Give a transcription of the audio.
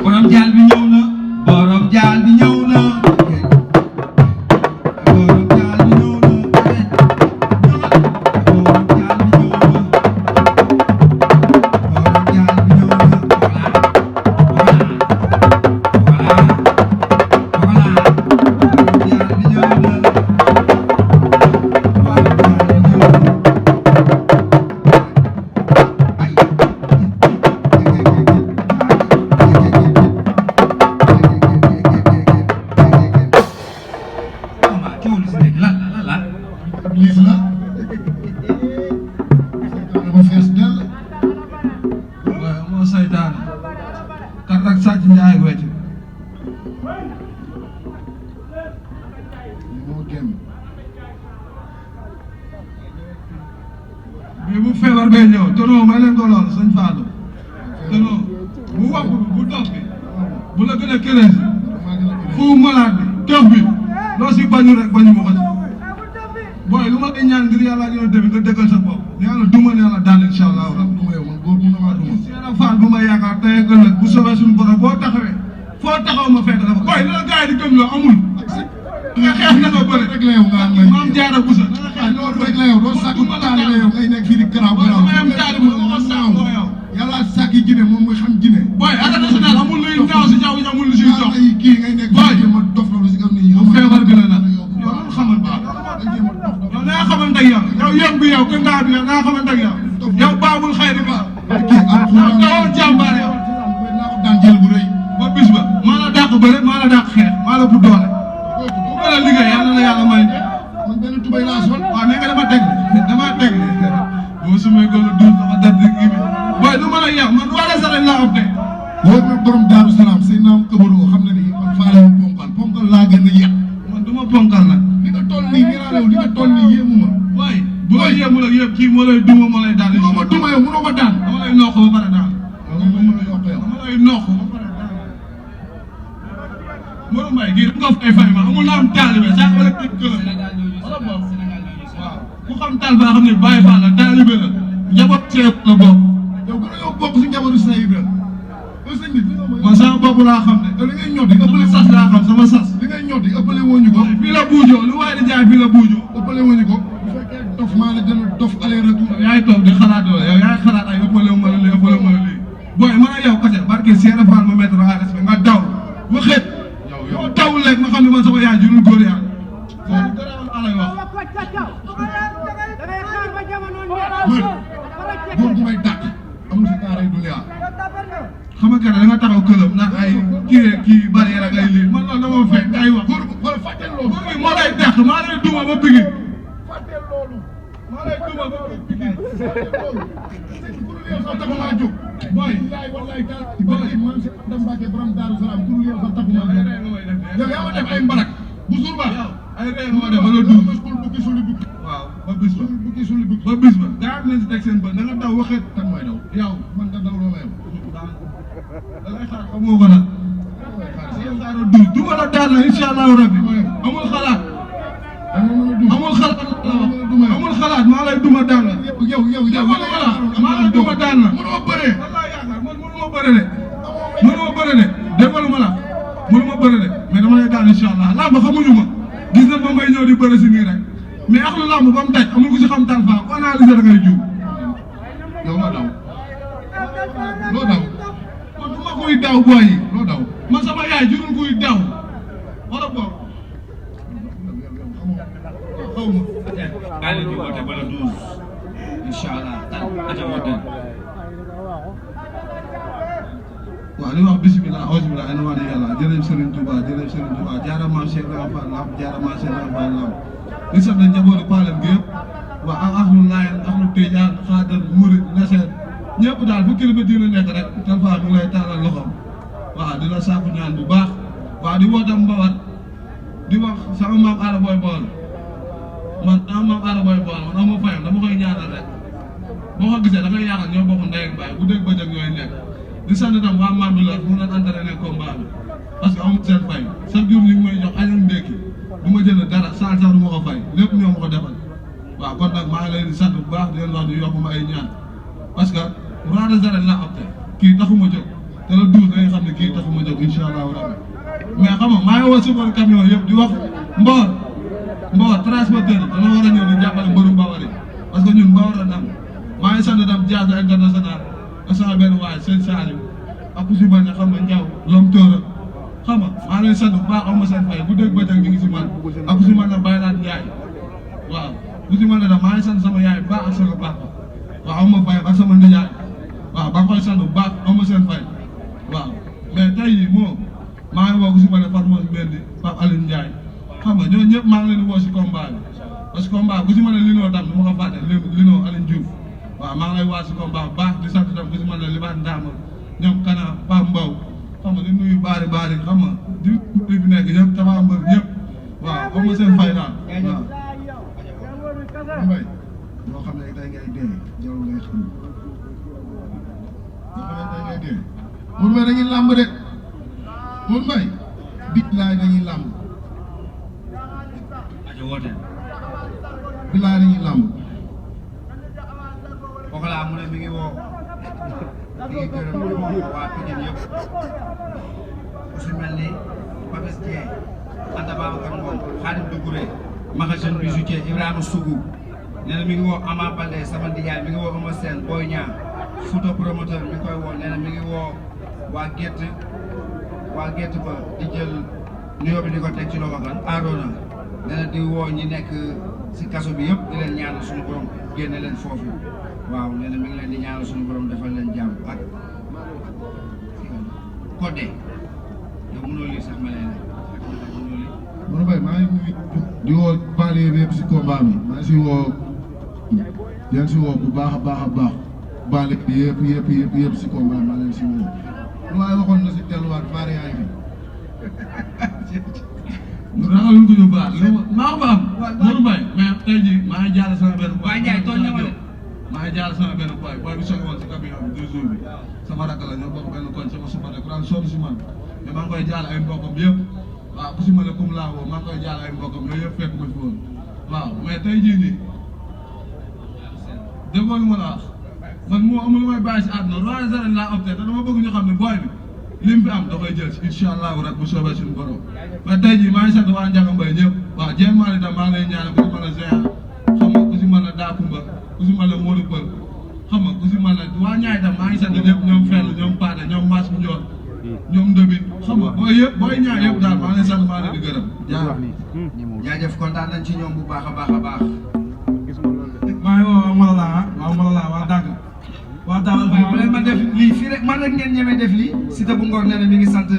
borom jaal bi ñëw na borom jaal bi ñëw na borom jaal bi ñëw na borom jaal bi ñëw na borom jaal bi ñëw na mais bu feebar bee ñëw tonoo may leen ko lool sëñ Fallou tonoo bu wax bu dox bi bu la gën a kërees fu malade bi dox bi loo si bañu rek bañu ma ko ci booy lu ma di ñaan ngir yàlla ñoo defi nga dëggal sa bopp yàlla duma ne yàlla daal incha allah duma yow man góor mun na maa duma Seera Fall bu ma yaakaar tey ak ëllëg bu soobee suñu borom boo taxawee foo taxaw ma fekk dafa booy li la gars yi di gëm loo amul nga xeex na nga bëri rek la yow nga am maam jaara busa loolu rek la yow doo sàkku taalibe yow ngay nekk fii di garaaw garaaw yàlla sàkki Guinée moom mooy xam Guinée booy arène nationale amul luy naaw si jaww ji amul lu siy dox kii ngay nekk fii ma dof loolu si gam ni yow feebar bi la nag yow loolu xamal baax yow naa xamante ak yow yow yëg bi yow gën ngaa bi yow naa xamante ak yow yow baabul xayri ba yow jàmbaar yow naa ko daan jël bu rëy ba bis ba maa la dàq bëre maa la dàq xeex maa la bu doole bu gën a liggéey yàlla na yàlla may man benn tubay laa sol waaw mais nga dama teg boo sumee góor a dund dafa dab di gi bi booy du mën a yow man wala sa lañ laa opté wóor na borom Daaru Salaam say naam këbaroo xam na ni man faale mu ponkal laa gën a yàq man du ma ponkal nag li nga toll nii nee naa la yow li nga toll nii yéemu ma waaye bu la yéemu la yëpp kii moo lay duma moo lay daan mënoo ma duma yow mënoo ma daan dama lay noq ba pare daan dama lay noq ba pare daan Modou Mbaye kii da nga ko fay ma amul naa am taalibe sax wala kii këram wala boobu waaw ku xam taal ba xam ne Baye Fall la taalibe la njaboot ceeb la bokk yow gën a yow bokk si njabootu Sëñ Ibra man sama bopp laa xam ne li ngay ñoddi ëppale sas laa xam sama sas li ngay ñoddi ëppale woñu ko fii la buujoo lu waaye di jaay fii la buujoo ëppale woñu ko bu fekkee dof maa la gën a dof aller retour yow yaay toog di xalaat loolu yow yaay xalaat ay ëppale ma la lii ëppale ma la lii booy mën a yow kese barke Seera Fall ma mettre à respect nga daw ba xeet yow tawul rek nga xam ne man sama yaay jurul góor yaa loolu garaawal alay wax góor gu may dàq amul si taaray dunya xam nga da nga taxaw këlam ndax ay kii bari rek ay lii man loolu dama fekk ay wax góor wala fàtteel loolu góor gi moo lay dàq maa lay duma ba bigin fàtteel loolu maa lay duma ba bigin yow sax taxu maa jóg boy laay wallaay taal boy man si Adam Mbacke borom Daaru Salaam pour yow sax taxu maa jóg yow yaa ma def ay mbarak bu suur ba ay ree nga ma def wala dul pour bukki suli bukki waaw ba bis ba bukki suli bukki ba bis ba gaa am nañ si teg seen bët da nga daw waxet kan mooy daw yow man nga daw loo ma yow da lay xaar xamoo ko nag xaar dul du ma la daan na incha allahu rabbi amul xalaat amul xalaat amul xalaat maa lay duma daan la yow maa lay duma daan la mënoo bëree lan laa yaakaar man mënuma bëre de mënuma bëre de déggalu ma la mënuma bëre de mais dama lay daan incha allah làmb xamuñu ma gis na ba may ñëw di bëre si nii rek mais ak lu làmb ba mu daj amul ku si xam Talfa ku analyser da ngay juum yow loo daw loo daw man du ma kuy daw booy yi loo daw man sama yaay jurul kuy daw wala boog xaw ma. gaa leen di woote bala 12 incha allah aja woote. waaw li wax bisimilah auzubillah ina wax yàlla jërëjëf Serigne Touba jërëjëf Serigne Touba jaarama Cheikh Ibrahima Fall Lamp jaarama Cheikh Ibrahima Fall Lamp di sant njabootu Paalem gi yëpp waa ak axlu Laayeen axlu Tijaan Xaadar Murid Naseen ñëpp daal fu kilifa diine nekk rek Talfa mi ngi lay taalal loxoom waaw di la sàkku ñaan bu baax waaw di wootam Mbawat di wax sama maam Aada Boy Bool man sama maam Aada Boy Bool man amoo fayam dama koy ñaanal rek boo ko gisee da ngay yaakaar ñoo bokk ndey ak baay bu dégg bëccëg ñooy nekk di sant tam waa Mame Dula mu leen entraîné combat bi parce que amul seen fay chaque jour ñu ngi may jox añam ndékki du ma jënd dara saal sax du ma ko fay lépp ñoo ma ko defal waaw kon nag maa ngi leen di sant bu baax di leen wax di yokk ma ay ñaan parce que roi des arènes laa opté kii taxuma jóg te la 12 da nga xam ne kii taxuma jóg incha allahu rabbi mais xam nga maa ngi woo chauffeur camion yëpp di wax Mbawar transporteur dana war a ñëw di jàppale mbëru Mbawar yi parce que ñun Mbawar la nam maa ngi sant dem Diaz international ak sama benn waay seen Salim ak ku si bañ a xam nga Ndiaw Lom Tóora xam nga maa ngi leen sant bu baax am ma seen fay bu dégg bëccëg ñu ngi si man ak ku si mën a bàyyi laat Ndiaye waaw ku si mën a def maa ngi sant sama yaay bu baax ak sama papa waaw am ma fay ak sama ndijaay waaw ba koy sant bu baax am ma seen fay waaw mais tey jii moo maa ngi woo ku si mën a Fatma Mendy Pape Aline Ndiaye xam nga ñooñu ñëpp maa ngi leen di woo si combat bi parce que combat ku si mën a linoo tam du ma ko fàtte linoo Aline Diouf waaw maa ngi lay waa si combat bu baax di sant tam ku si mën a libaat Ndama ñoom Kana Pape Mbow xam nga di nuyu baari xam nga di fi nekk ñëpp Tafa Mbër ñëpp waaw am na seen fay daal waaw. Mbaye ñoo xam ne tey ngay dee jarul ngay xam ñoo xam ne tey ngay dee Mourou Mbaye dañuy làmb de Mourou Mbaye billaay dañuy làmb aja woote billaay dañuy làmb kooku laa mu ne mi ngi woo mi ngi gërëm di woo waa Pikine yëpp ku si mel ni Papis Dieng Anta Babacar Ngom Khadim Dougouré Makhachane Bijoutier Ibrahima Sougou nee na mi ngi woo Ama Baldé sama ndijaay mi ngi woo Eumeu Sène Boy Niang Fouta promoteur mi ngi koy woo nee na mi ngi woo waa Gétt ba di jël nuyoo bi di ko teg ci loxo kan Arona nee na di woo ñi nekk si kaso bi yëpp di leen ñaanal suñu borom génne leen foofu waaw nee na mi ngi leen di ñaanal suñu borom defal leen jàmm ak Codé yow mënoo lii sax ma leen mënoo lii. Mourou Mbaye maa ngi nuyu di woo banlieue bi yëpp si combat bi maa ngi si woo di leen si woo bu baax a baax banlieue bi yëpp si combat bi maa leen si woo lu waaye waxoon na si delluwaat faare yaay bi ñu ragaluñ ko ñu baax li maa ko am Mourou Mbaye mais tey jii maa ngi jàll sama benn boy maa ngi jàll sama benn boy bi soog woon si camion bi 2 jours bi sama rakk la ñoo bokk benn koñ sama supporter ku daan sonn si man mais maa ngi koy jàll ay mbokkam yëpp waaw ku si mën a kum laa woo maa ngi koy jàll ay mbokkam yooyu yëpp fekk ma fi woon waaw mais tey jii nii déggoo lu ma la wax man moo amul lu may bàyyi si àdduna roi des arènes laa opté te dama bëgg ñu xam ne booy bi lim fi am da koy jël si incha allahu rek bu soobee suñu borom mais tey jii maa ngi sant waa Ndiaga Mbaye ñëpp waaw jéem maa itam maa ngi lay ñaanal ku si mën a Géant xam nga ku si mën a Dakumba ku si mën a Modou Pël xam nga ku si mën a waa Ñaay itam maa ngi sant ñëpp ñoom Fell ñoom Paate ñoom Mass Ndiol ñoom Ndobin xam nga booy Ñaay yëpp daal maa ngi lay sant maa ngi leen di gërëm jaajëf kontaan nañ ci ñoom bu baax a baax a baax. maa ngi woo Malala waa Dagg waa Dagg bu leen ma def lii fii rek man rek ngeen ñemee def lii Siteu bu Ngor nee na mi ngi sant